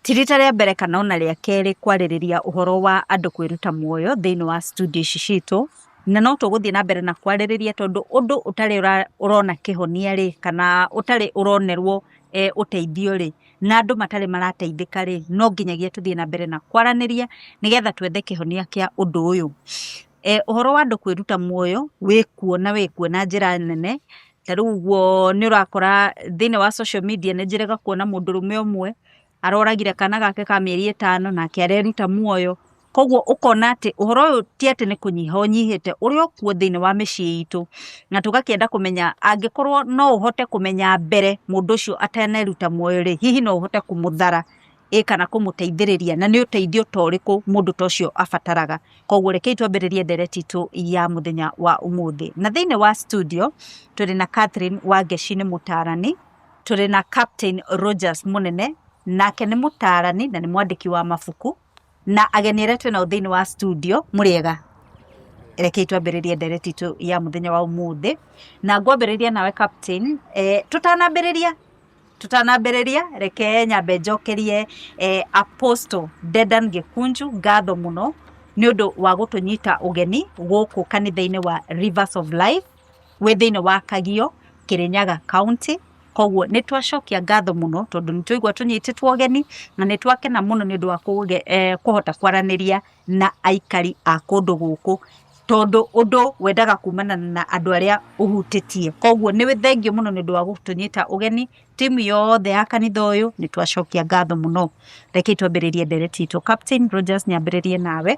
Ti rita rĩa mbere kana ona rĩa kerĩ kwarĩrĩria ũhoro wa andũ kwĩruta muoyo thĩinĩ wa studio ici citũ, na no tũgũthiĩ na mbere na kwarĩrĩria tondũ ũndũ ũtarĩ ũrona kĩhonia rĩ, kana ũtarĩ ũronerwo ũteithio rĩ, na andũ matarĩ marateithĩka rĩ, no nginyagia tũthiĩ na mbere na kwaranĩria nĩgetha twethe kĩhonia kĩa ũndũ ũyũ. Ũhoro wa andũ kwĩruta muoyo wĩkuo na wĩkuo na njĩra nene, ta rĩu ũguo nĩ ũrakora thĩinĩ wa social media nĩ njĩrĩga kuona mũndũrũme ũmwe aroragire kana gake ka mĩeri 5 nake areruta muoyo, koguo ũkona atĩ ũhoro ũyũ ti atĩ nĩ kũnyiha ũnyihĩte, ũrĩ o kuo thĩinĩ wa mĩciĩ itũ, na tũgakĩenda kũmenya angĩkorwo no ũhote kũmenya mbere mũndũ ũcio ataneruta muoyo rĩ, hihi no ũhote kũmũthara ĩ kana kũmũteithĩrĩria, na nĩ ũteithio ta ũrĩkũ mũndũ ta ũcio abataraga. Koguo rekei twambĩrĩrie ndereti itũ ya mũthenya wa ũmũthĩ. Na thĩinĩ wa studio tũrĩ na Catherine Wangeci nĩ mũtaarani, tũrĩ na Captain Rogers Mũnene, nake nĩ mũtaarani na nĩ mwandĩki wa mabuku, na ageni arĩa twĩnao thĩinĩ wa studio, mũrĩega? Rekei twambĩrĩrie ndereti itũ ya mũthenya wa ũmũthĩ, na ngwambĩrĩria nawe Captain, tũtanambĩrĩria tũtanambĩrĩria reke nyambe njokerie Apostle Dedan Gĩkunju ngatho mũno nĩ ũndũ wa gũtũnyita ũgeni gũkũ kanitha-inĩ wa Rivers of Life wĩ thĩinĩ wa Kagio, Kirinyaga County. Koguo nĩ twacokia ngatho mũno tondũ nĩ twaigua tũnyitĩtwo ũgeni na nĩ twakena mũno nĩ ũndũ wa kũhota kwaranĩria na aikari a kũndũ gũkũ, tondũ ũndũ wendaga kumana na andũ arĩa ũhutĩtie. Koguo nĩ thengiũ mũno nĩ ũndũ wa gũtũnyita ũgeni, timu yothe ya kanitha ũyũ nĩ twacokia ngatho mũno. Rekei twambĩrĩrie ndereti itũ. Captain Rogers nyambĩrĩrie nawe.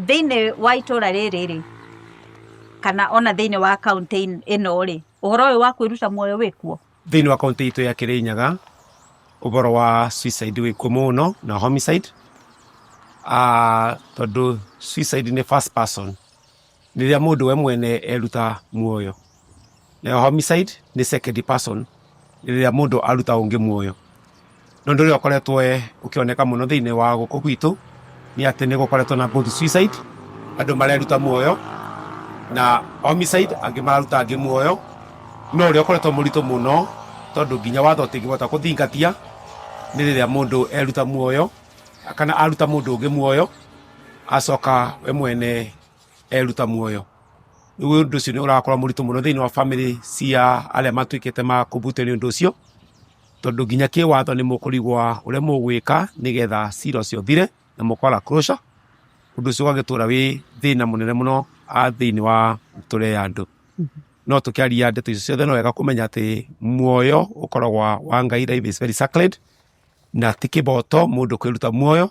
Thĩinĩ wa itũra rĩrĩ rĩ, kana ona thĩinĩ wa kaũntĩ ĩno rĩ, ũhoro ũyũ wa kwĩruta muoyo wĩkuo? Thĩinĩ wa kaũntĩ itũ ya Kĩrĩnyaga, ũhoro wa suicide wĩkuo mũno na homicide, tondũ suicide nĩ first person, rĩrĩa mũndũ we mwene eruta muoyo. Nayo homicide nĩ second person, rĩrĩa mũndũ aruta ũngĩ muoyo. Na ũndũ ũrĩa ũkoretwo ũkĩoneka mũno thĩinĩ wa gũkũ gwitũ nĩ atĩ nĩ gũkoretwo na both suicide, andũ mareruta muoyo, na homicide, angĩ mararuta angĩ muoyo. No ũrĩa ũkoretwo mũritũ mũno tondũ nginya watho ũtingĩhota kũthingatia nĩ rĩrĩa mũndũ eruta muoyo kana aruta mũndũ ũngĩ muoyo, acoka we mwene eruta muoyo. Rĩu ũndũ ũcio nĩ ũrakorwo mũritũ mũno thĩinĩ wa bamĩrĩ cia arĩa matuĩkĩte ma kũhutio nĩ ũndũ ũcio, tondũ nginya kĩwatho nĩ mũkũrigwo ũrĩa mũgwĩka nĩgetha cira ũcio ũthire na mũkwaga closure, ũndũ ũcio ũgagĩtũra wĩ thĩna mũnene mũno thĩinĩ wa mĩtũrĩre ya andũ. No tũkĩaria ndeto icio ciothe no wega kũmenya atĩ muoyo ũkoragwo wa Ngai, life is very sacred, na ti kĩboto mũndũ kwĩruta muoyo,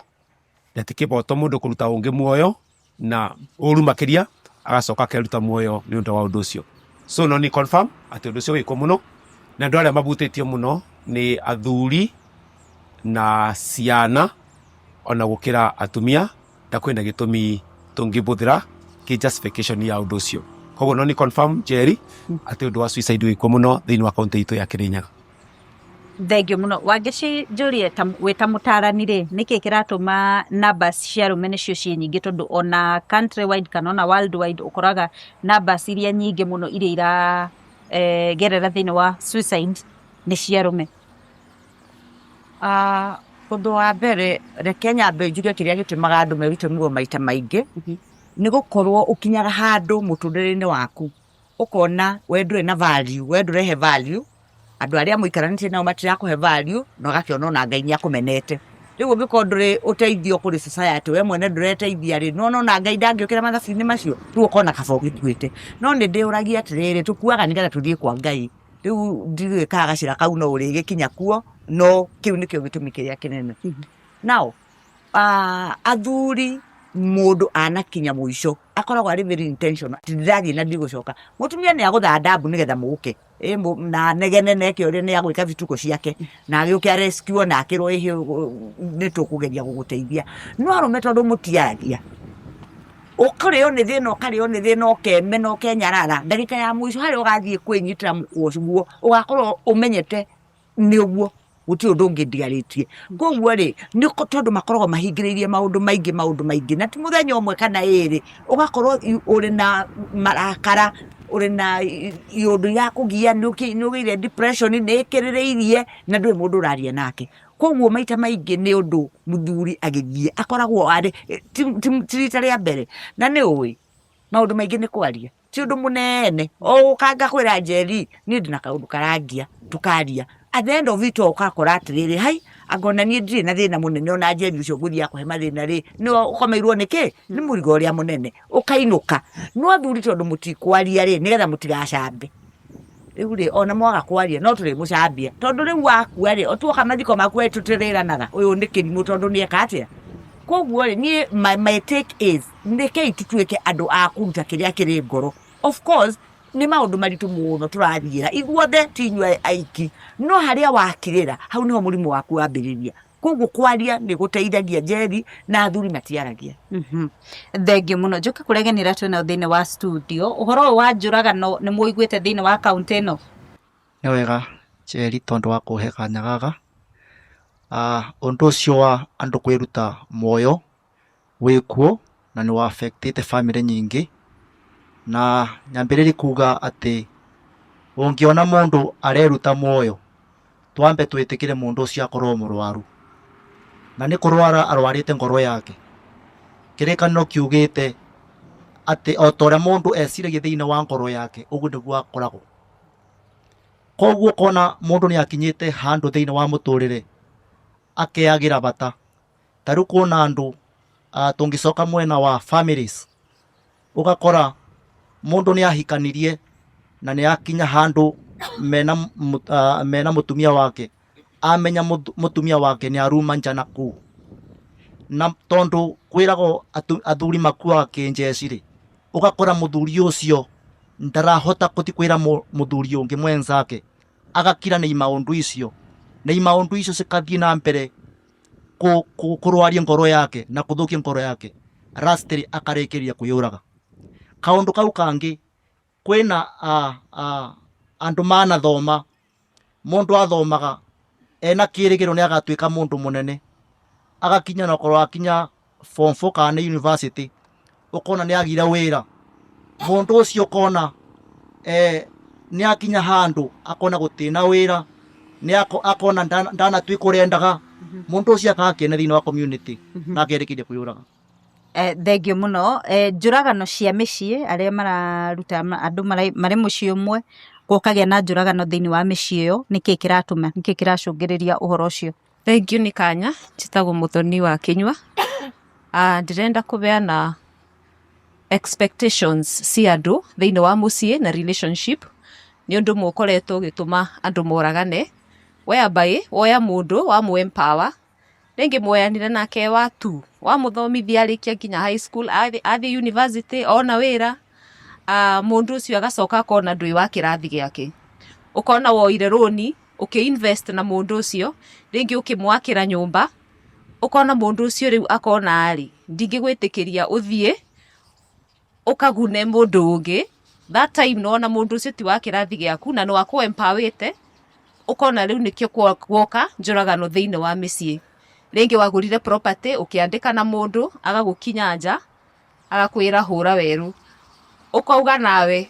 na ti kĩboto mũndũ kũruta ũngĩ muoyo, na ũru makĩria agacoka akeruta muoyo nĩ ũndũ wa ũndũ ũcio. So no ni confirm atĩ ũndũ ũcio wĩkuo mũno, na andũ arĩa mabutĩtio mũno nĩ athuri na ciana ona gũkĩra atumia, na kwĩna gĩtũmi tũngĩbũthĩra kĩ justification ya ũndũ ũcio. Koguo no ni confirm Njeri atĩ ũndũ wa suicide wĩkuo mũno thĩinĩ wa kaũntĩ itũ ya Kĩrĩnyaga. Thengiũ mũno. Wangeci njũrie wĩ ta mũtaarani rĩ, nĩkĩ kĩratũma numbers cia arũme nĩcio ciĩ nyingĩ tondũ ona country wide kana ona world wide ũkoraga numbers iria nyingĩ mũno iria ira gerera thĩinĩ wa suicide nĩ cia arũme? Ũndũ wa mbere reke nyambe njuge kĩrĩa gĩtũmaga andũ merute muoyo maita maingĩ, nĩ gũkorwo ũkinyaga handũ mũtũrĩre-inĩ waku ũkona we ndũrĩ na value, we ndũrehe value, andũ arĩa mũikaranĩtie nao matirakũhe value, na ũgakĩona ona Ngai nĩ akũmenete. Rĩu ũngĩkorwo ndũrĩ ũteithio kũrĩ society, we mwene ndũreteithia rĩ, nĩwona ona Ngai ndangĩũkĩra mathabu-inĩ macio, rĩu ũkona kaba ũgĩkuĩte. No nĩ ndĩũragia atĩrĩrĩ, tũkuaga nĩgetha tũthiĩ kwa Ngai, rĩu ndiũĩ kana gacĩra kau no ũrĩgĩkinya kuo, no kĩu nĩkĩo gĩtũmi kĩrĩa kĩnene. Now, athuri mũndũ anakinya mũico, akoragwo arĩ very intentional atĩ ndĩrathiĩ na ndigũcoka. Mũtumia nĩ agũtha ndambu nĩgetha mũke, na anegene na eke ũrĩa nĩ agwĩka vituko ciake, na agĩũke a rescue na akĩrwo ĩhĩ nĩ tũkũgeria gũgũteithia. No arũme tondũ mũtiaragia, ũkarĩo nĩ thĩna ũkarĩo nĩ thĩna ũkemena ũkenyarara, ndagĩka ya mũico harĩa ũgathiĩ kwĩnyitĩra mũkwa ũcio ũgakorwo ũmenyete nĩ ũguo gũtirĩ ũndũ ũngĩ ndigarĩtie. Koguo rĩ, nĩ tondũ makoragwo mahingĩrĩirie maũndũ maingĩ maũndũ maingĩ, na ti mũthenya ũmwe kana ĩrĩ, ũgakorwo ũrĩ na marakara, ũrĩ na iũndũ irakũgia, nĩ ũgĩire depression, nĩ ĩkĩrĩrĩirie na ndũrĩ mũndũ ũraria nake. Koguo maita maingĩ nĩ ũndũ mũthuri agĩthiĩ akoragwo arĩ ti rita rĩa mbere, na nĩ ũĩ maũndũ maingĩ nĩ kwaria, ti ũndũ mũnene. O gũka ngakwĩra Njeri, niĩ ndĩna kaũndũ karangia, tũkaria. At the end of it all ũgakora atĩrĩrĩ, hai, anga ona niĩ ndirĩ na thĩna mũnene ona Njeri ũcio ngũthiĩ akũhe mathĩna rĩ, nĩwe ũkomeirwo nĩ kĩ? Nĩ mũrigo ũrĩa mũnene. Ũkainũka. No athuri tondũ mũtikwaria rĩ, nĩgetha mũtigacambe. Rĩu rĩ, ona mwaga kwaria no tũrĩmũcambia. Tondũ rĩu wakua rĩ, tuoka mathiko maku rĩ, tũtirĩranaga ũyũ nĩ kĩrimũ tondũ nĩ eka atĩa. Koguo rĩ, niĩ my take is, rekei tũtuĩke andũ a kũruta kĩrĩa kĩrĩ ngoro. Of course, nĩ maũndũ maritũ mũno tũrathiĩra ithuothe, ti inyuĩ aiki. No harĩa wakirĩra, hau nĩho mũrimũ waku wambĩrĩria. Koguo kwaria nĩ gũteithagia Njeri, na athuri matiaragia. Thengiũ mũno. Njoke kũrĩ ageni arĩa twĩnao thĩinĩ wa studio. Ũhoro ũyũ wa njũragano nĩ mũiguĩte thĩinĩ wa kaũntĩ ĩno? Nĩ wega Njeri tondũ wa kũhe kanya gaka. Ũndũ ũcio wa andũ kwĩruta muoyo wĩkuo na nĩ wa affect ĩte bamĩrĩ nyingĩ. Na nyambĩrĩrie kuga atĩ ũngĩona mũndũ areruta muoyo, twambe twĩtĩkĩre mũndũ ũcio akorwo mũrwaru. Na nĩ kũrwara arwarĩte ngoro yake. Kĩrĩkanĩro kiugĩte atĩ o ta ũrĩa mũndũ eciragia thĩinĩ wa ngoro yake, ũguo nĩguo akoragwo. Koguo ũkona mũndũ nĩ akinyĩte handũ thĩinĩ wa mũtũrĩre akeyagĩra bata. Ta rĩu kwĩna andũ tũngĩcoka mwena wa families, ũgakora mũndũ nĩ ahikanirie na nĩ akinya handũ mena mũtumia wake, amenya mũtumia wake nĩ aruma nja nakũu. Na tondũ kwĩragwo athuri makuaga kĩnjeci rĩ, ũgakora mũthuri ũcio ndarahota gũthiĩ kwĩra mũthuri ũngĩ mwenzake, agakira nĩ maũndũ icio, na maũndũ icio cikathiĩ na mbere kũrwaria ngoro yake na kũthũkia ngoro yake, lastly akarĩkĩrĩria kwĩyũraga. Kaũndũ kau kangĩ, kwĩna andũ manathoma, mũndũ athomaga ena kĩrĩgĩrĩro nĩ agatuĩka mũndũ mũnene, agakinya na okorwo akinya form 4 kana nĩ university, ũkona nĩ agire wĩra. Mũndũ ũcio ũkona nĩ akinya handũ akona gũtirĩ na wĩra, nĩ akona ndanatuĩka ũrĩa endaga, mũndũ ũcio akaga kĩene thĩinĩ wa community na akerekeria kwĩyũraga. Thengiũ mũno. Njũragano cia mĩciĩ, arĩa mararuta andũ marĩ mũciĩ ũmwe, gũkagĩa na njũragano thĩinĩ wa mĩciĩ ĩyo, nĩkĩ kĩratũma, nĩkĩ kĩracũngĩrĩria ũhoro ũcio? Thengiũ nĩ kanya, njĩtagwo Mũthoni wa Kĩnyua. Ndĩrenda kũbeana expectations cia andũ thĩinĩ wa mũciĩ na relationship nĩ ũndũ ũmwe ũkoretwo ũgĩtũma andũ moragane, whereby woya mũndũ wamũ empower, rĩngĩ muoyanire nake wa two, wamũthomithia arĩkia nginya high school, athiĩ university, ona wĩra, mũndũ ũcio agacoka akona ndwĩ wa kĩrathi gĩake. Ũkona woire rũni, ũkĩ invest na mũndũ ũcio, rĩngĩ ũkĩmwakĩra nyũmba, ũkona mũndũ ũcio rĩu akona rĩ, ndingĩgwĩtĩkĩria ũthiĩ ũkagune mũndũ ũngĩ. That time nĩwona mũndũ ũcio ti wa kĩrathi gĩaku na nĩwakũ empower ĩte, ũkona rĩu nĩkĩo guoka njũragano thĩinĩ wa mĩciĩ. Rĩngĩ wagũrire property ũkĩandĩka na mũndũ agagũkinya nja agakwĩra hũra werũ. Ũkauga nawe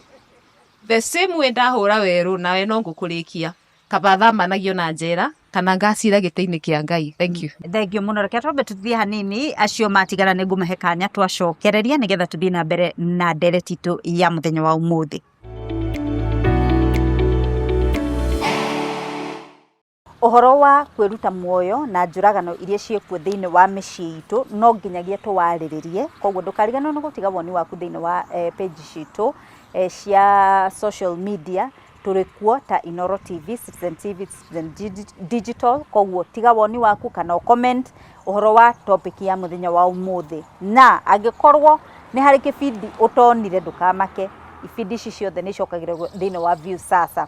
the same way ndahũra werũ nawe no ngũkũrĩkia. Kaba thamanagio na njera kana ngacira gĩtĩ-inĩ kĩa Ngai. Thank you. Thengiũ mũno. Reke twambe tũthiĩ hanini, acio matigara nĩ ngũmahe kanya twacokereria nĩgetha tũthiĩ na mbere na ndereti itũ ya mũthenya wa ũmũthĩ. Ũhoro wa kwĩruta muoyo na njũragano iria ciĩkuo thĩinĩ wa mĩciĩ itũ no nginyagia tũwarĩrĩrie, koguo ndũkariganĩrwo nĩ gũtiga woni waku thĩinĩ wa page citũ cia social media, tũrĩ kuo ta Inooro TV, Citizen TV, Citizen Digital, koguo tiga woni waku kana ũ comment ũhoro wa topic ya mũthenya wa ũmũthĩ. Na angĩkorwo nĩ harĩ kĩbindi ũtonire ndũkamake, ibindi ici ciothe nĩ icokagĩrwo thĩinĩ wa Viusasa.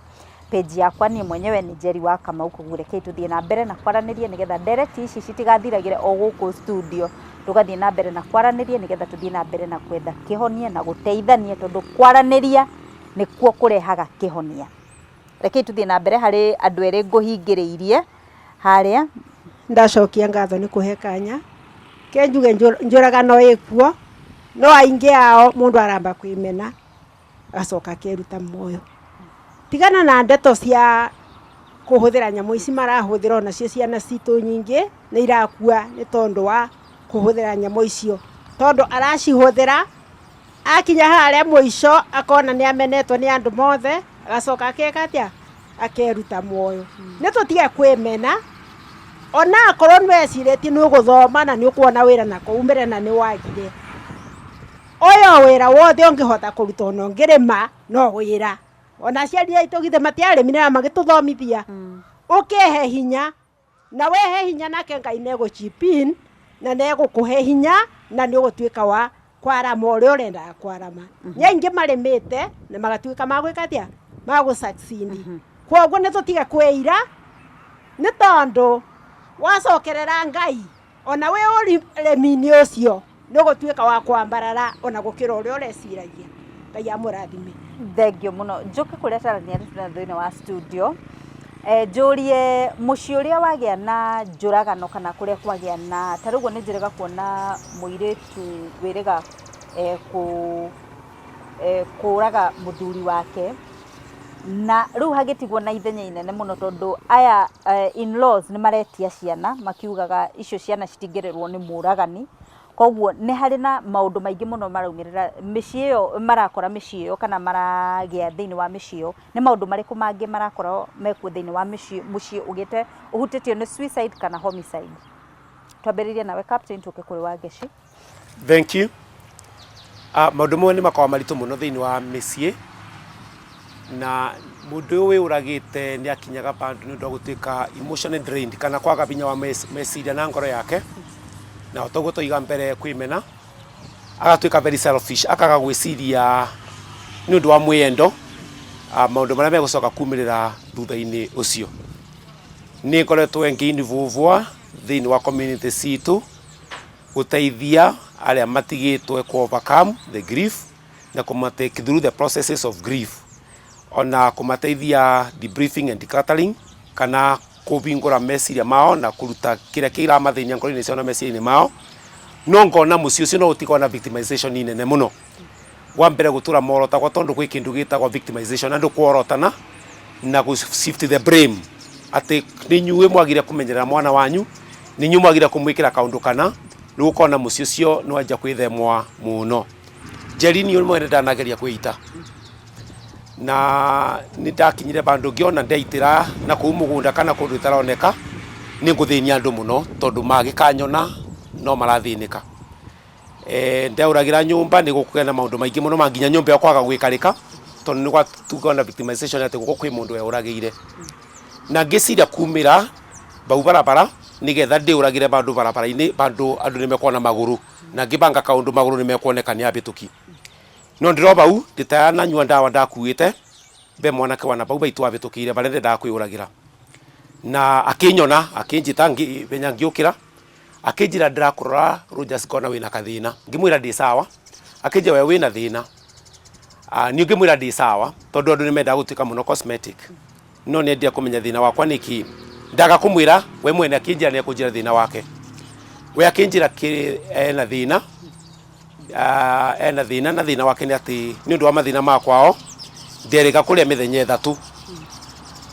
Page yakwa niĩ mwenyewe nĩ Njeri wa Kamau, koguo rekei tũthiĩ na mbere na kwaranĩria nĩgetha ndereti ici citigathiragĩre o gũkũ studio, tũgathiĩ na mbere na kwaranĩria nĩgetha tũthiĩ na mbere na kwetha kĩhonia na gũteithania, tondũ kwaranĩria nĩkuo kũrehaga kĩhonia. Rekei tũthiĩ na mbere harĩ andũ erĩ ngũhingĩrĩirie harĩa. Ndacokia ngatho nĩ kũhe kanya ke njuge njũragano ĩkuo no aingĩ ao mũndũ aramba kwĩmena agacoka akeruta muoyo. Tigana na ndeto cia Kũhũthĩra nyamũ ici marahũthĩra, onacio ciana citũ nyingĩ nĩ irakua nĩ tondũ wa kũhũthĩra nyamũ icio, tondũ aracihũthĩra akinya harĩa mũico akona nĩ amenetwo nĩ andũ mothe, agacoka akeka atĩa? Akeruta muoyo. Nĩ tũtige kwĩmena, ona akorwo nĩ wecirĩtie nĩ ũgũthoma na nĩ ũkuona wĩra na kũu mbere na nĩ wagire, ũyũ wĩra wothe ũngĩhota kũruta, ona ũngĩrĩma no wĩra. Ona aciari aitũ githĩ matiarĩmire na magĩtũthomithia? Ũkehe hinya na wehe hinya, nake Ngai nĩ chip in na nĩ egũkũhe hinya na nĩ ũgũtuĩka wa kwarama ũrĩa ũrendaga kwarama. Nĩ aingĩ marĩmĩte na magatuĩka magwĩka atĩa? Magũ succeed. Koguo nĩ tũtige kwĩira, nĩ tondũ wacokerera Ngai, ona wĩ ũrĩmi-inĩ ũcio nĩ ũgũtuĩka wa kwambarara ona gũkĩra ũrĩa ũreciragia. Ngai amũrathime. Thengio mũno. Njũke kũrĩ atarani arĩa twĩna thĩinĩ wa studio, njũrie mũciĩ ũrĩa wagĩa na njũragano kana kũrĩa kwagĩa na ta rĩu ũguo, nĩ njĩrĩga kuona mũirĩtu wĩrĩga kũraga mũthuri wake, na rĩu hagĩtigwo na ithenya inene mũno, tondũ aya in-laws nĩ maretia ciana, makiugaga icio ciana citingĩrerwo nĩ mũragani. Koguo nĩ harĩ na maũndũ maingĩ mũno maraumĩrĩra mĩciĩ ĩyo, marakora mĩciĩ ĩyo kana maragĩa thĩinĩ wa mĩciĩ ĩyo. Nĩ maũndũ marĩkũ mangĩ marakorwo mekuo thĩinĩ wa mĩciĩ, mũciĩ ũgĩte ũhutĩtio nĩ suicide kana homicide? Twambĩrĩrie nawe, Captain, tũke kũrĩ Wangeci. Thank you. Maũndũ mamwe nĩ makoragwo maritũ mũno thĩinĩ wa mĩciĩ, na mũndũ ũyũ wĩyũragĩte nĩ akinyaga bandũ nĩ ũndũ wa gũtuĩka emotionally drained kana kwaga hinya wa meciria na ngoro yake, na o toguo twaiga mbere, kwĩmena, agatuĩka very selfish, akaga gwĩciria nĩ ũndũ wa mwĩyendo maũndũ marĩa megũcoka kumĩrĩra thutha-inĩ ũcio. Nĩ ngoretwo ngĩ-involve thĩinĩ wa community citũ gũteithia arĩa matigĩtwo ku overcome the grief na kũma-take through the processes of grief, ona kũmateithia debriefing and decluttering, kana kũhingũra meciria mao na kũruta kĩrĩa kĩramathĩnia ngoro-inĩ ciao na meciria-inĩ mao. No ngona mũciĩ ũcio no ũtigwo na victimization nene mũno. Wa mbere, gũtũra morotagwo, tondũ gwĩ kĩndũ gĩtagwo victimization, andũ kworotana na gũ shift the blame atĩ nĩ inyuĩ mwagire kũmenyerera mwana wanyu, nĩ inyuĩ mwagire kũmwĩkĩra kaũndũ kana. Rĩu ũkona mũciĩ ũcio nĩ wanjia kwĩthemwa mũno. Njeri, niĩ mwene ndanageria kwĩita, na nĩ ndakinyire bandũ ngĩona ndeitĩra na kũu mũgũnda kana kũndũ ĩtaroneka nĩ ngũthĩnia andũ mũno, tondũ magĩkanyona no marathĩnĩka. Ndeũragĩra nyũmba, nĩ gũkũgĩa na maũndũ maingĩ mũno ma nginya nyũmba ĩyo kwaga gwĩkarĩka, tondũ nĩ gwatuga na victimization atĩ gũkũ kwĩ mũndũ weũragĩire. Na ngĩciria kumĩra bau barabara nĩgetha ndĩũragĩre bandũ barabara-inĩ, bandũ andũ nĩ mekuona magũrũ, na ngĩbanga kaũndũ magũrũ nĩ mekuoneka nĩ abĩtũki. No ndĩro bau ndĩtananyua ndawa ndakuĩte, be mwanake wana bau baitũ abĩtũkĩire barĩa ndendaga kwĩũragĩra, na akĩnyona, akĩnjĩta benya ngĩũkĩra, akĩnjĩra, "Ndĩrakũrora, Rogers, ngona wĩna kathĩna." Ngĩmwĩra, "Ndĩ sawa." Akĩnjĩra, "We wĩna thĩna." Niĩ ngĩmwĩra ndĩ sawa, tondũ andũ nĩ mendaga gũtuĩka mũno cosmetic, no nĩ endire kũmenya thĩna wakwa nĩ kĩ. Ndaga kũmwĩra, we mwene akĩnjĩra nĩ ekũnjĩra thĩna wake. We akĩnjĩra ena thĩna, ena thĩna, na thĩna wake nĩ atĩ nĩ ũndũ wa mathĩna ma kwao nderĩga kũrĩa mĩthenya 3,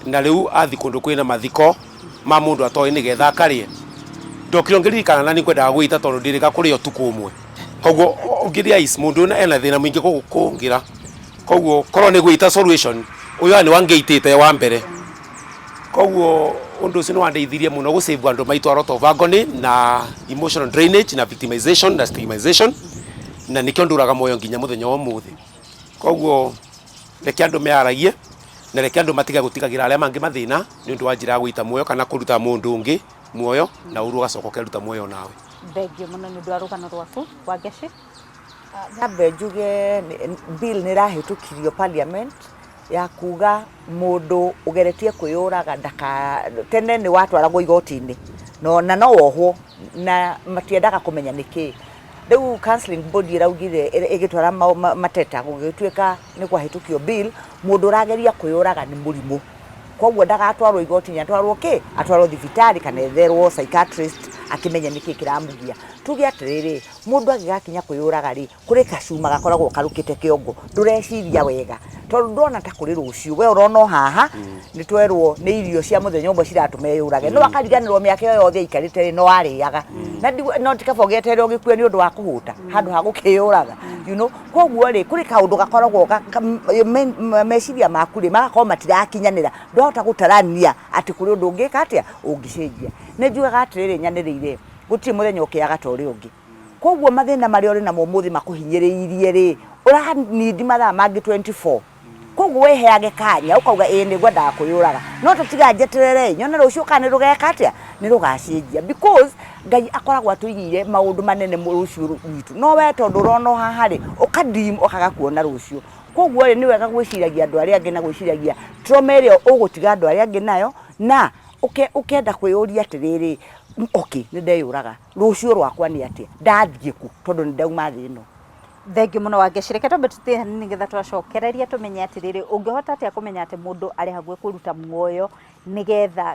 na rĩu athi kũndũ kwĩna mathiko ma mũndũ atoĩ nĩgetha akarĩe. Ndokire ngĩririkana na nĩ ngwendaga gwĩita, tondũ ndĩrĩga kũrĩa ũtukũ ũmwe. Koguo ũngĩrealize mũndũ ũyũ ena thĩna mũingĩ kũngĩra. Koguo korwo nĩ gwĩita solution, ũyũ nĩ wangĩitĩte wa mbere. Koguo ũndũ ũcio nĩ wandeithirie mũno gũ save andũ maitũ a lot of agony na emotional drainage na victimization na stigmatization, na nĩkĩo ndũraga muoyo nginya mũthenya wa ũmũthĩ. Koguo reke andũ meyaragie, na reke andũ matige gũtigagĩra arĩa mangĩ mathĩna nĩ ũndũ wa njĩra ya gwĩita muoyo kana kũruta mũndũ ũngĩ muoyo, na ũru ũgacoka ũkeruta muoyo nawe. Thengio mũno nĩ ũndũ wa rũgano rwaku, Wangeci. Nyambe njuge bill nĩ ĩrahĩtũkirio parliament ya kuga mũndũ ũgeretie kwĩyũraga ndaka. Tene nĩ watwaragwo igoti-inĩ na no wohwo, na matiendaga kũmenya nĩkĩ. Rĩu counseling body ĩraugire, ĩgĩtwara mateta, gũgĩtuĩka nĩ kwahĩtũkio bill, mũndũ ũrageria kwĩyũraga nĩ mũrimũ, koguo ndagatwarwo igoti-inĩ, atwarwo kĩ, atwarwo thibitarĩ kana etherwo psychiatrist. Akĩmenye nĩkĩ kĩramũgia. Tuge atĩrĩrĩ, mũndũ angĩgakinya kwĩyũraga rĩ, kũrĩ gacuma gakoragwo karũkĩte kĩongo, ndũreciria wega tondũ ndũrona ta kũrĩ rũciũ, we ũrona o haha nĩ twerwo nĩ irio cia mũthenya ũmwe ciratũma eyũrage, no akariganĩrwo mĩaka ĩyo yothe aikarĩte rĩ, no arĩaga na no ti kaba ũgĩeterere ũgĩkue nĩ ũndũ wa kũhũta handũ ha gũkĩyũraga, you know. Koguo rĩ, kũrĩ kaũndũ gakoragwo meciria maku rĩ, magakorwo matirakinyanĩra, ndũrahota gũtarania atĩ kũrĩ ũndũ ũngĩka atĩa, ũngĩcenjia. Nĩ njugaga atĩrĩrĩ nyanĩrĩire, gũtirĩ mũthenya ũkĩaga ta ũrĩa ũngĩ. Koguo mathĩna marĩa ũrĩ namo ũmũthĩ makũhinyĩrĩirie rĩ, ũra need mathaa mangĩ 24. Koguo wĩheage kanya ũkauga ĩĩ nĩ ngwendaga kwĩyũraga, no ta tiga njeterere ĩ, nyone rũciũ kana nĩ rũgeka atĩa, nĩ rũgacenjia. Because Ngai akoragwo atũigĩire maũndũ manene rũciũ rwitũ, no we tondũ ũrona o haha rĩ, ũka dim ũkaga kuona rũciũ. Koguo rĩ, nĩ wega gwĩciragia andũ arĩa angĩ na gwĩciragia trauma ĩrĩa ũgũtiga andũ arĩa angĩ nayo, na ũkenda kwĩyũria atĩrĩrĩ, okay nĩ ndeyũraga, rũciũ rwakwa nĩ atĩa, ndathiĩ kũ tondũ nĩ ndauma thĩ ĩno. Thengiũ mũno Wangeci, reke twambe tũthiĩ hanini nĩgetha twacokereria tũmenye atĩrĩrĩ, ũngĩhota atĩa kũmenya atĩ mũndũ arĩ hakuhĩ kũruta muoyo nĩgetha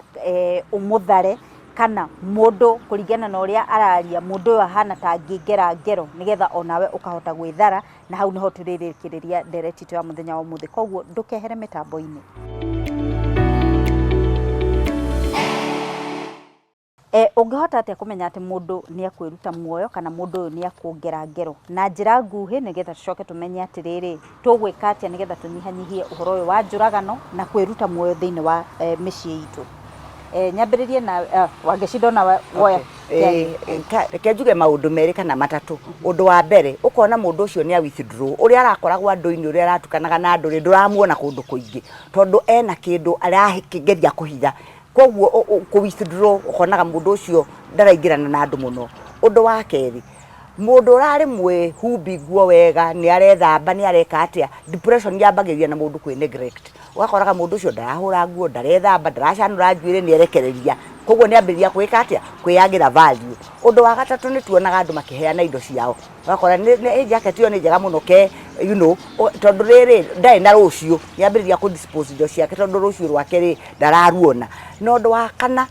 ũmũthare, kana mũndũ kũringana na ũrĩa araria, mũndũ ũyũ ahana ta angĩngera ngero nĩgetha onawe ũkahota gwĩthara, na hau nĩho tũrĩrĩkĩrĩria ndereti itũ ya mũthenya wa ũmũthĩ, koguo ndũkehere mĩtambo-inĩ. Ũngĩhota atĩa kũmenya atĩ mũndũ nĩ ekwĩruta muoyo kana mũndũ ũyũ nĩ ekũngera ngero? Na njĩra nguhĩ nĩgetha tũcoke tũmenye atĩrĩrĩ, tũgwĩka atĩa nĩgetha tũnyihanyihie ũhoro ũyũ wa njũragano na kwĩruta muoyo thĩinĩ wa mĩciĩ itũ. Nyambĩrĩrie na Wangeci ndona woya kĩario. Reke njuge maũndũ merĩ kana matatũ. Ũndũ wa mbere, ũkona mũndũ ũcio nĩ a withdraw, ũrĩa arakoragwo andũ-inĩ, ũrĩa aratukanaga na andũ rĩ, ndũramuona kũndũ kũingĩ, tondũ ena kĩndũ arageria kũhitha. Koguo kũ withdraw ũkonaga mũndũ ũcio ndaraingĩrana na andũ mũno. Ũndũ wa kerĩ, mũndũ ũrarĩ mwĩhumbi nguo wega, nĩ arethamba, nĩ areka atĩa, depression yambagĩrĩria na mũndũ kwĩ neglect. Ũgakoraga mũndũ ũcio ndarahũra nguo, ndarethamba, ndaracanũra njuĩrĩ, nĩ erekereria. Koguo nĩ ambĩrĩria gwĩka atĩa, kwĩyagĩra value. Ũndũ wa gatatũ nĩ tuonaga andũ makĩheana indo ciao. Ũgakora nĩ jacket ĩyo nĩ njega mũno ke you know, tondũ rĩrĩ ndarĩ na rũciũ, nĩ ambĩrĩria kũ dispose indo ciake tondũ rũciũ rwake rĩ ndararuona. Na ũndũ wa kana,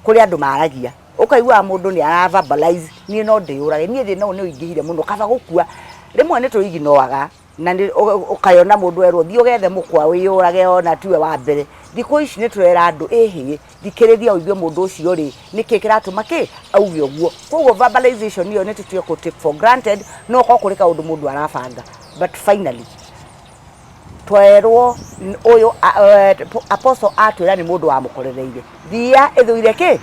kũrĩ andũ maragia, ũkaiguaga mũndũ nĩ ara verbalize, niĩ no ndĩyũrage, niĩ thĩna ũyũ nĩ ũingĩhire mũno, kaba gũkua. Rĩmwe nĩ tũ ignore aga na nĩ ũkayona mũndũ erwo thiĩ ũgethe mũkwa wĩyũrage ona tiwe wa mbere. Thikũ ici nĩ tũrera andũ ĩhĩ, thikĩrĩria ũigue mũndũ ũcio rĩ, nĩkĩ kĩratũma kĩ auge ũguo. Koguo verbalization ĩyo nĩ tũtige kũ take for granted, no ũkorwo kũrĩ kaũndũ mũndũ arabanga. But finally, twerwo ũyũ apostle atwĩra nĩ mũndũ wamũkorereire, thiia ĩthũire kĩ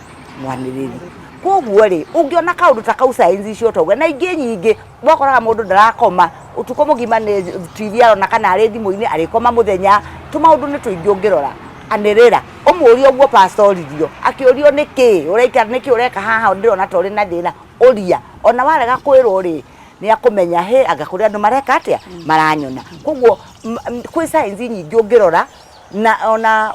mwanĩrĩri. Koguo rĩ, ũngĩona kaũndũ ta kau signs icio toguo, na ingĩ nyingĩ, wakoraga mũndũ ndarakoma ũtukũ mũgima nĩ TV arona kana arĩ thimũ-inĩ, arĩkoma mũthenya, tũmaũndũ nĩ tũingĩ ũngĩrora. Anĩrĩra, ũmũrie ũguo pastor oririo, akĩũrio nĩkĩ ũraikara, nĩkĩ ũreka haha ndĩrona ta ũrĩ na thĩna, ũria. Ona warega kwĩrwo rĩ, nĩ akũmenya hĩ anga kũrĩ andũ mareka atĩa, maranyona. Koguo kwĩ signs nyingĩ ũngĩrora, na ona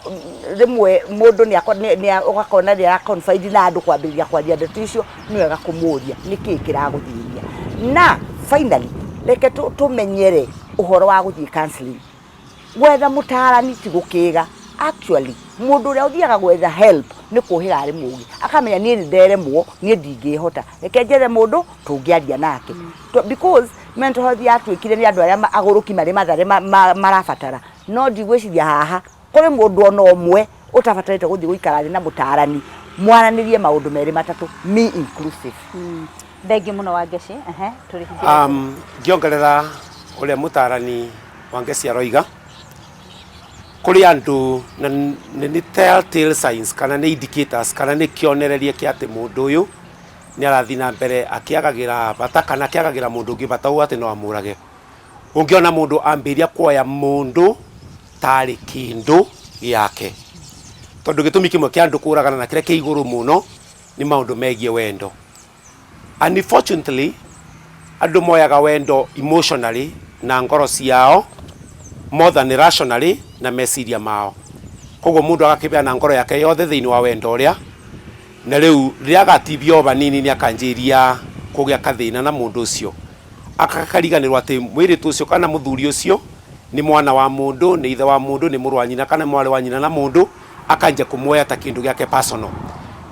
rĩmwe mũndũ nĩ ũgakona nĩ ara confide na andũ kwambĩrĩria kwaria ndeto icio, nĩ wega kũmũria nĩkĩ kĩragũthĩnia. Na finally, reke tũmenyere ũhoro wa gũthiĩ counselling. Gwetha mũtaarani ti gũkĩga. Actually, mũndũ ũrĩa ũthiaga gwetha help nĩ kũhĩga arĩ mũgĩ, akamenya niĩ nĩ nderemwo, niĩ ndingĩhota, reke njethe mũndũ tũngĩaria nake. Because mental health yatuĩkire nĩ andũ arĩa agũrũki marĩ Mathare marabatara, no ndigwĩciria haha kũrĩ mũndũ ona ũmwe ũtabatarĩte gũthiĩ gũikara thĩ na mũtaarani mwaranĩrie maũndũ merĩ matatũ, me inclusive. Thengiũ mũno Wangeci, ehe, tũrĩ Ngĩongerera ũrĩa mũtaarani Wangeci aroiga, kũrĩ andũ na nĩ telltale signs kana nĩ indicators kana nĩ kĩonereria kĩa atĩ mũndũ ũyũ nĩ arathiĩ na mbere akĩagagĩra bata kana akĩagagĩra mũndũ ũngĩ bata ũũ atĩ no amũrage. Ũngĩona mũndũ ambĩrĩria kuoya mũndũ tarĩ kĩndũ gĩake, tondũ gĩtũmi kĩmwe kĩa andũ kũragana na kĩrĩa kĩ igũrũ mũno nĩ maũndũ megiĩ wendo. Unfortunately, andũ moyaga wendo emotionally na ngoro ciao more than rationally na meciria mao. Koguo mũndũ agakĩbeana ngoro yake yothe thĩinĩ wa wendo ũrĩa, na rĩu rĩrĩa agatibio o hanini nĩ akanjĩria kũgĩa kathĩna na mũndũ ũcio. Akariganĩrwo atĩ mũirĩtu ũcio kana mũthuri ũcio nĩ mwana wa mũndũ, nĩ ithe wa mũndũ, nĩ mũrũ wa nyina kana mwarĩ wa nyina na mũndũ, akanjia kũmuoya ta kĩndũ gĩake personal.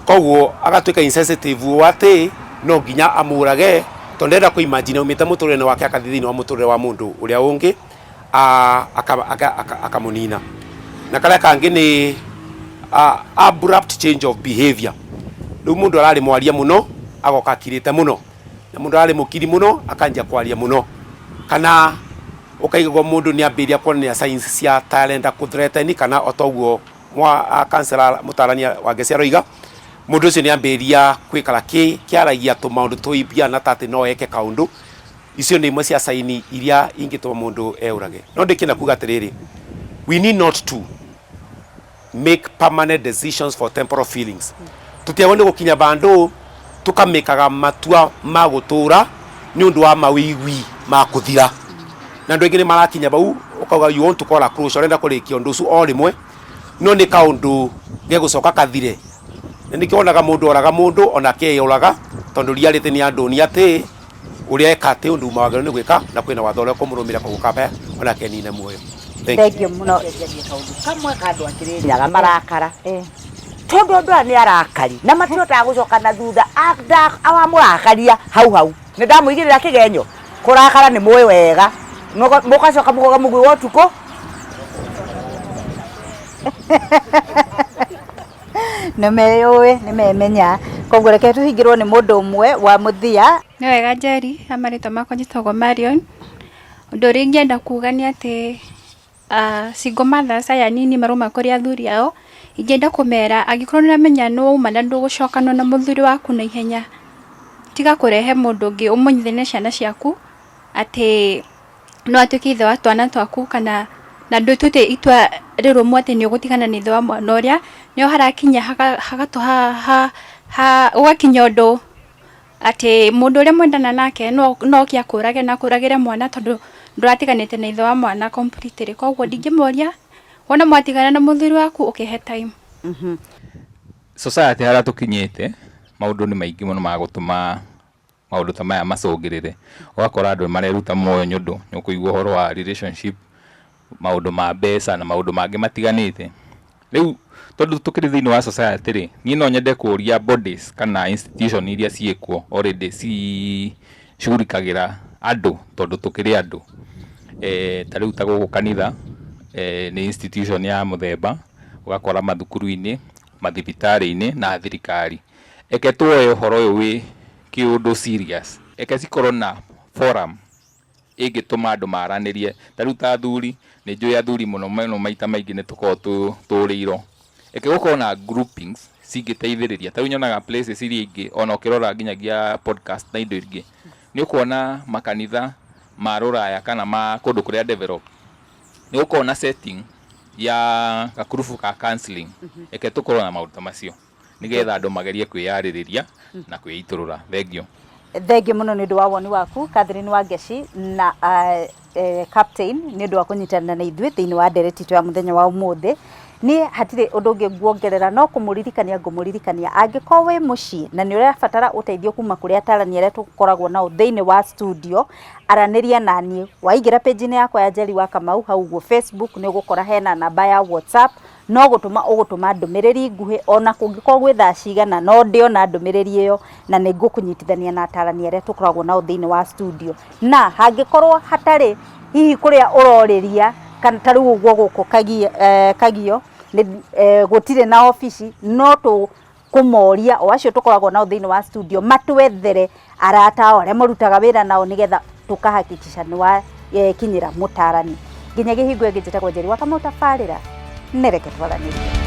Koguo agatuĩka insensitive ũũ atĩ no nginya amũrage tondũ ndenda kũ imagine aumĩte mũtũrĩre-inĩ wake akathiĩ thĩinĩ wa mũtũrĩre wa mũndũ ũrĩa ũngĩ akamũnina. Na karĩa kangĩ nĩ abrupt change of behavior. Rĩu mũndũ ararĩ mwaria mũno agoka akirĩte mũno, na mũndũ ararĩ mũkiri mũno akanjia kwaria mũno, kana ũkaigua mũndũ nĩ ambĩrĩria kuonania signs cia ta arenda kũ threaten kana o ta ũguo counselor mũtarania wa Ngeci aroiga, mũndũ ũcio nĩ ambĩrĩria gwĩkara kĩaragia tũmaũndũ tũibiana ta atĩ no eke kaũndũ. Icio nĩ imwe cia sign iria ingĩtũma mũndũ eũrage. No ndĩkĩenda na kuga atĩrĩrĩ, we need not to make permanent decisions for temporal feelings. Tũtiagwo nĩ gũkinya bandũ tũkamĩkaga matua ma gũtũra nĩ ũndũ wa mawĩigwi ma kũthira. Na andũ aingĩ nĩ marakinya bau ũkauga you want to call a closure, ũrenda kũrĩkia ũndũ ũcio o rĩmwe, no nĩ kaũndũ gegũcoka kathire. Na nĩkĩo wonaga mũndũ oraga mũndũ onake eyũraga, tondũ reality nĩ andũ nĩ atĩ ũrĩa eka atĩ ũndũ uma wagĩrĩirwo nĩ gwĩka na kwĩna watho ũrĩa ũkũmũrũmĩrĩra koguo kaba onake nine muoyo. Thank you mũno. Kaũndũ kamwe ka andũ akĩrĩnyaga marakara tondũ andũ aya nĩ arakari na matihotaga gũcoka na thutha awamũrakaria hau hau nĩ ndamũigĩrĩra kĩgenyo kũrakara nĩ mũĩ wega mũgacoka mũkoga mũgui wa ũtukũ. Nĩ meyũĩ, nĩ memenya, koguo reke tũhingĩrwo nĩ mũndũ ũmwe wa mũthia. Nĩ wega Njeri, ha marĩtwa makwa njĩtagwo Marion. Ũndũ ũrĩa ingĩenda kuga nĩ atĩ single mothers aya nini marauma kũrĩ athuri ao, ingĩenda kũmera angĩkorwo nĩ ũramenya nĩ wauma na ndũgũcokana na mũthuri waku na ihenya, tiga kũrehe mũndũ ũngĩ ũmũnyitithanie na ciana ciaku atĩ no atuĩke ithe wa twana twaku, kana na ndũtuĩte itua rĩrũmu atĩ nĩ ũgũtigana na ithe wa mwana ũrĩa, nĩho harakinya ũgakinya ũndũ atĩ mũndũ ũrĩa mwendana nake no oke akũrage na akũragĩre mwana tondũ ndũratiganĩte na ithe wa mwana completely. Koguo ndingĩmoria wona mwatigana na mũthuri waku ũkĩhe time. Society harĩa tũkinyĩte, maũndũ nĩ maingĩ mũno ma gũtũma maũndũ ta maya macũngĩrĩre. Ũgakora andũ nĩ mareruta muoyo nĩ ũndũ nĩ ũkũigua ũhoro wa relationship, maũndũ ma mbeca na maũndũ mangĩ matiganĩte. Rĩu tondũ tũkĩrĩ thĩinĩ wa society rĩ, niĩ no nyende kũria bodies kana institution iria ciĩkuo already cicugurikagĩra andũ tondũ tũkĩrĩ andũ. Ta rĩu ta gũkũ kanitha nĩ institution ya mũthemba, ũgakora mathukuru-inĩ, mathibitarĩ-inĩ na thirikari. Eke tuoe ũhoro ũyũ wĩ kĩũndũ serious. Eke cikorwo na forum ĩngĩtũma andũ maranĩrie. Ta rĩu ta athuri, nĩ njũĩ athuri mũno mũno maita maingĩ nĩ tũkoragwo tũrĩirwo. Eke gũkorwo na groupings cingĩteithĩrĩria. Ta rĩu nyonaga places iria ingĩ ona ũkĩrora nginyagia podcast na indo ingĩ, nĩ ũkuona makanitha ma rũraya kana ma kũndũ kũrĩa develop, nĩ gũkorwo na setting ya gakurubu ka counseling. Eke tũkorwo na maũndũ ta macio nĩgetha andũ magerie kwĩyarĩrĩria na kwĩitũrũra. Thengiũ. Thengiũ mũno nĩ ũndũ wa woni waku, Catherine Wangeci na Captain, nĩ ũndũ wa kũnyitanĩra na ithuĩ thĩinĩ wa ndereti itũ ya mũthenya wa ũmũthĩ. Niĩ hatirĩ ũndũ ũngĩ nguongerera no kũmũririkania ngũmũririkania, angĩkorwo wĩ mũciĩ na nĩ ũrabatara ũteithio kuma kũrĩ atarani arĩa tũkoragwo nao thĩinĩ wa studio, aranĩria na niĩ. Waingĩra page-inĩ yakwa ya Njeri wa Kamau hau ũguo Facebook, nĩ ũgũkora hena namba ya WhatsApp, no gũtũma ũgũtũma ndũmĩrĩri nguhĩ ona kũngĩkorwo gwĩ thaa cigana no ndĩona ndũmĩrĩri ĩyo na nĩ ngũkũnyitithania na atarani arĩa tũkoragwo nao thĩinĩ wa studio. Na hangĩkorwo hatarĩ hihi kũrĩa ũrorĩria kana ta rĩu ũguo gũkũ Kagio gũtirĩ na obici, no tũkũmoria o acio tũkoragwo nao thĩinĩ wa studio matwethere arata ao arĩa marutaga wĩra nao nĩgetha tũkahakikisha nĩ wakinyĩra mũtarani. Nginyagia hingo ĩngĩ, njĩtagwo Njeri wa Kamau, tabarĩra nĩ Reke Twaranĩrie.